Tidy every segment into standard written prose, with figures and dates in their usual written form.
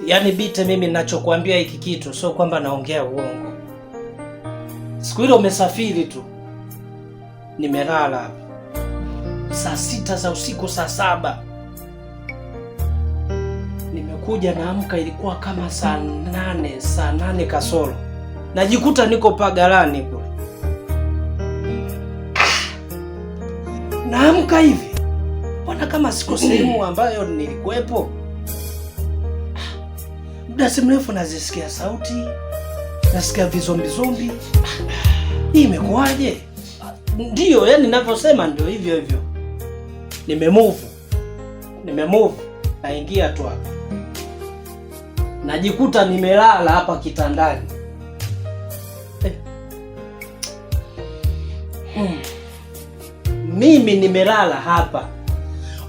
Yaani Bite, mimi ninachokuambia hiki kitu sio kwamba naongea uongo. Siku ile umesafiri tu, nimelala hapa saa 6 za usiku, saa 7 nimekuja naamka, ilikuwa kama saa 8, saa 8 kasoro, najikuta niko pagalani kule. Naamka hivi, mbona kama siko sehemu ambayo nilikuwepo. Muda si mrefu nazisikia sauti, nasikia vizombizombi. Hii imekuwaje? Ndiyo, yani ninavyosema ndio hivyo hivyo. Nimemove, naingia tu hapa, najikuta nimelala hapa kitandani. Mimi nimelala hapa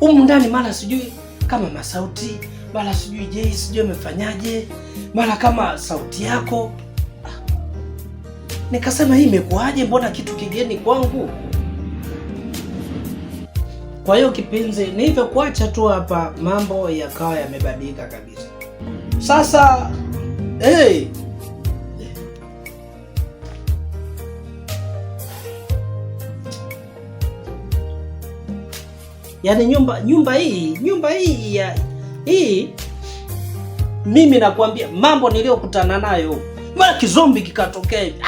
humu ndani, mara sijui kama masauti, mara sijui Jay, sijui amefanyaje, mara kama sauti yako. Nikasema hii imekuaje? Mbona kitu kigeni kwangu? Kwa hiyo kipenzi, nilivyokuacha tu hapa mambo yakawa yamebadilika kabisa. Sasa hey, yaani nyumba hii ya hii, mimi nakwambia mambo niliyokutana nayo, mara kizombi kikatokea hivi.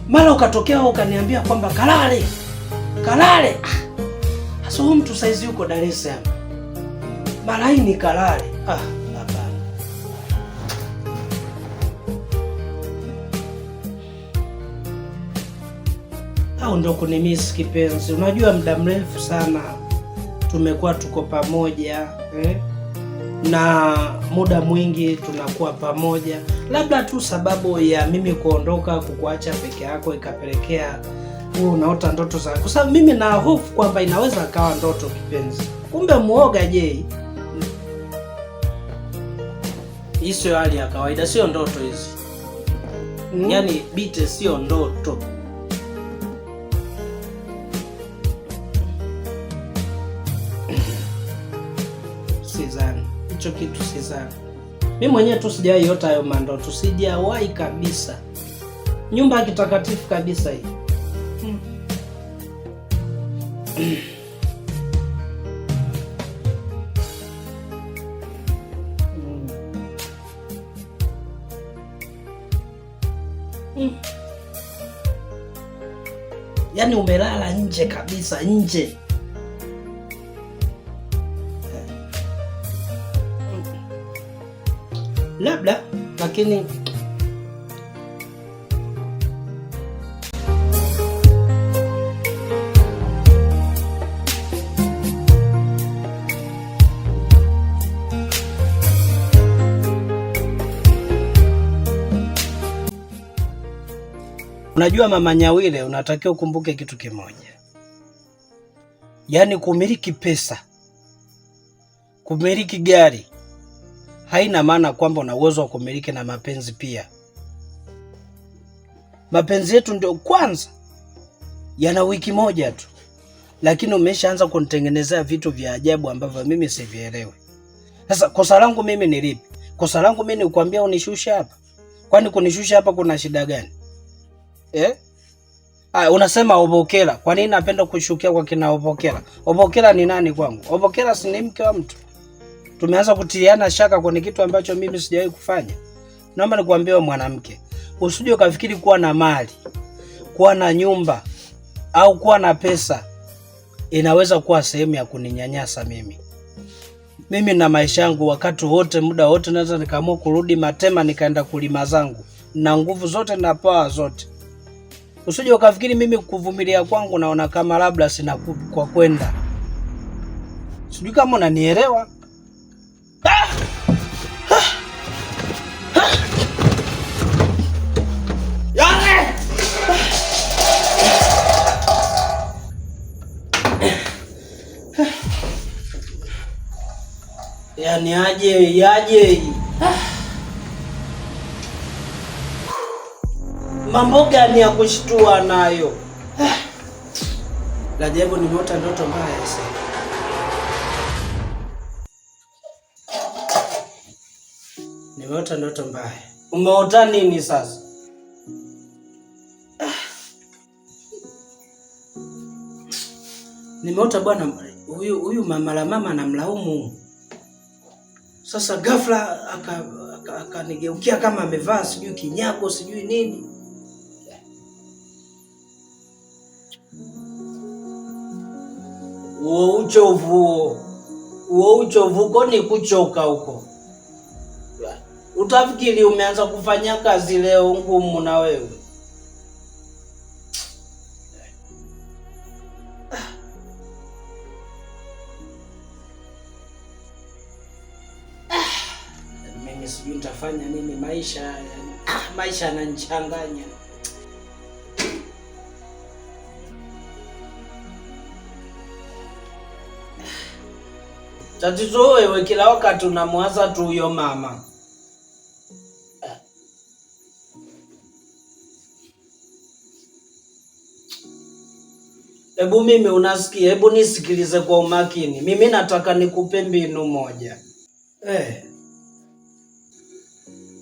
Mara ukatokea ukaniambia kwamba kalale kalale. Sasa huyu mtu saizi yuko Dar es Salaam, mara hii ni kalale. Hapana. Au ndo kunimisi kipenzi. Unajua muda mrefu sana tumekuwa tuko pamoja na muda mwingi tunakuwa pamoja, labda tu sababu ya mimi kuondoka kukuacha peke yako ikapelekea wewe unaota ndoto za, kwa sababu mimi na hofu kwamba inaweza akawa ndoto kipenzi, kumbe muoga. Je, hii sio hali ya kawaida, sio ndoto hizi. Yaani Bite, sio ndoto. Sizani hicho kitu, sizani. Mimi mwenyewe tu sijawahi ota hayo mandoto, sijawahi kabisa. Nyumba ya kitakatifu kabisa hii. Yaani umelala nje kabisa, nje. Labda lakini unajua Mama Nyawile, unatakiwa ukumbuke kitu kimoja, yaani kumiliki pesa, kumiliki gari haina maana kwamba una uwezo wa kumiliki na mapenzi pia. Mapenzi yetu ndio kwanza yana wiki moja tu, lakini umeshaanza kunitengenezea vitu vya ajabu ambavyo mimi sivielewi. Sasa kosa langu mimi ni lipi? Kosa langu mimi ni kukwambia unishushe hapa? Kwani kunishusha hapa kuna shida gani? Unasema Obokela. Kwa nini napenda kushukia kwa kina Obokela? Obokela ni nani kwangu? Obokela si ni mke wa mtu. Tumeanza kutiliana shaka kwenye kitu ambacho mimi sijawahi kufanya. Naomba nikuambie mwanamke, usije ukafikiri kuwa na mali, kuwa na nyumba au kuwa na pesa inaweza kuwa sehemu ya kuninyanyasa mimi. Mimi na maisha yangu wakati wote, muda wote naweza nikaamua kurudi Matema nikaenda kulima zangu na nguvu zote na pawa zote. Usije ukafikiri mimi kuvumilia kwangu naona kama labda sina kwa kwenda. Sijui kama unanielewa. Yaani aje aje. Mambo gani ya kushtua nayo? Rajabu, nimeota ndoto mbaya sasa. Nimeota ndoto mbaya. Umeota nini sasa? Nimeota bwana, huyu mama la mama anamlaumu. Sasa ghafla akanigeukia kama amevaa sijui kinyago sijui nini. Huo uchovu huo uchovu uko ni kuchoka huko. Utafikiri umeanza kufanya kazi leo ngumu na wewe. Mimi sijui nitafanya nini maisha, maisha yananichanganya. Tatizo wewe kila wakati unamwaza tu huyo mama. Hebu mimi unasikia, hebu nisikilize kwa umakini. Mimi nataka nikupe mbinu moja.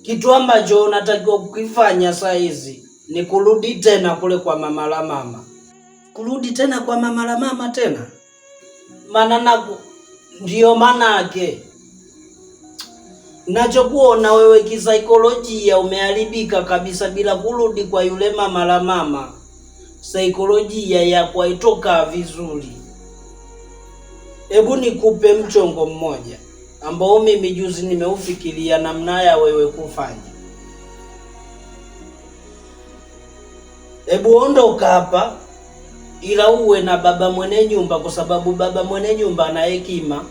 Kitu ambacho unatakiwa kukifanya saa hizi ni kurudi tena kule kwa mama la mama. Kurudi tena kwa mama la mama tena. Maana naku ndio manake nachokuona wewe kisaikolojia umeharibika kabisa bila kurudi kwa yule mama la mama. Saikolojia yako haitoka vizuri. Hebu nikupe mchongo mmoja ambao mimi juzi nimeufikiria namna ya wewe kufanya. Hebu ondoka hapa, ila uwe na baba mwenye nyumba, kwa sababu baba mwenye nyumba ana hekima.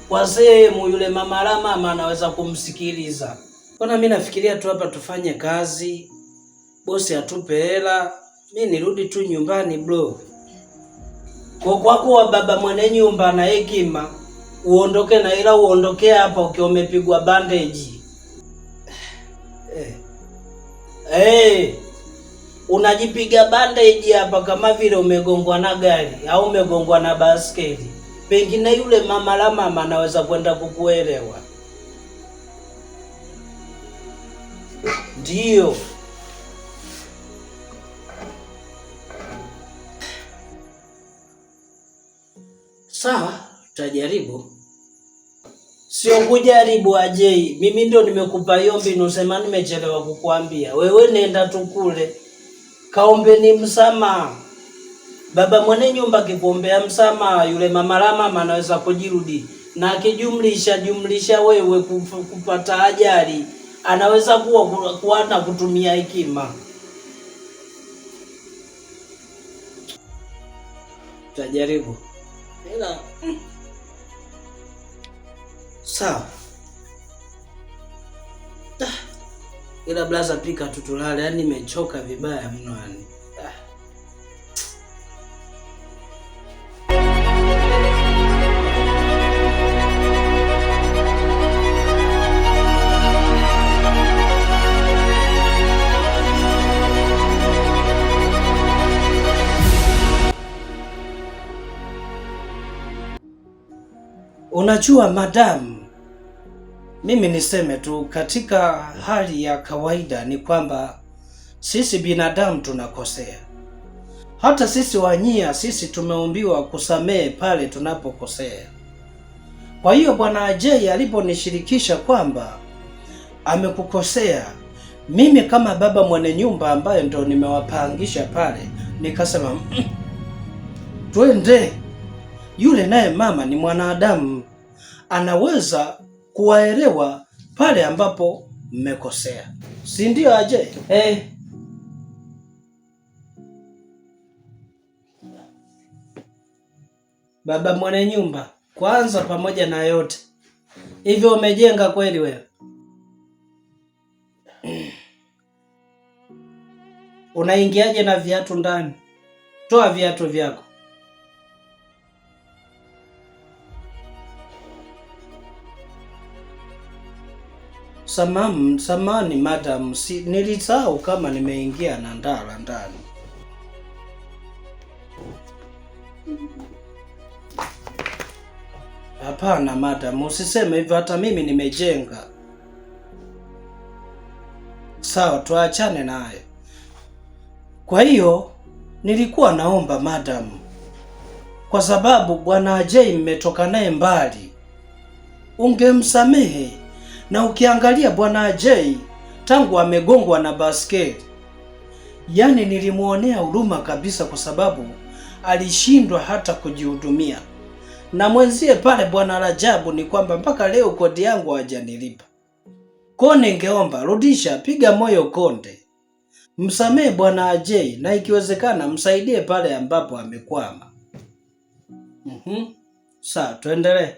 Kwa sehemu yule mama la mama anaweza kumsikiliza. Mbona mimi nafikiria tu hapa tufanye kazi, bosi atupe hela, mi nirudi tu nyumbani bro. Kwa kuwa baba mwenye nyumba ana hekima, uondoke na ila uondoke hapa ukiwa umepigwa bandage. Unajipiga bandage hapa kama vile umegongwa na gari au umegongwa na baskeli. Pengine yule mama la mama anaweza kwenda kukuelewa. Ndiyo. Sawa, tutajaribu. Sio kujaribu Ajei, mimi ndio nimekupa hiyo mbinu, sema nimechelewa kukuambia. Wewe nenda tu kule kaombeni msamaha. Baba mwenye nyumba akikuombea msamaha, yule mama la mama anaweza kujirudi, na akijumlisha jumlisha wewe kupata ajali, anaweza kuwa na kutumia hekima. Tutajaribu. Ila sawa. Ila blaza, pika tu tulale, yaani nimechoka vibaya mno yani. Unajua madam, mimi niseme tu katika hali ya kawaida ni kwamba sisi binadamu tunakosea. Hata sisi wanyia, sisi tumeumbiwa kusamehe pale tunapokosea. Kwa hiyo Bwana Ajay aliponishirikisha kwamba amekukosea, mimi kama baba mwenye nyumba ambaye ndo nimewapangisha pale, nikasema twende. Yule naye mama ni mwanadamu, anaweza kuwaelewa pale ambapo mmekosea, si ndio Ajay? Baba mwenye nyumba, kwanza pamoja na yote hivyo, umejenga kweli wewe? Unaingiaje na viatu ndani? Toa viatu vyako. Samani madam, si nilisahau kama nimeingia na ndala ndani. Hapana madam, usiseme hivyo, hata mimi nimejenga. Sawa, tuachane naye. Kwa hiyo nilikuwa naomba madam, kwa sababu bwana Ajay mmetoka naye mbali, ungemsamehe. Na ukiangalia bwana Ajay tangu amegongwa na baskeli, yaani nilimuonea huruma kabisa, kwa sababu alishindwa hata kujihudumia. Na mwenzie pale bwana Rajabu ni kwamba mpaka leo kodi yangu hajanilipa. Kwa ningeomba rudisha, piga moyo konde, msamehe bwana Ajay na ikiwezekana msaidie pale ambapo amekwama. Sawa, tuendelee.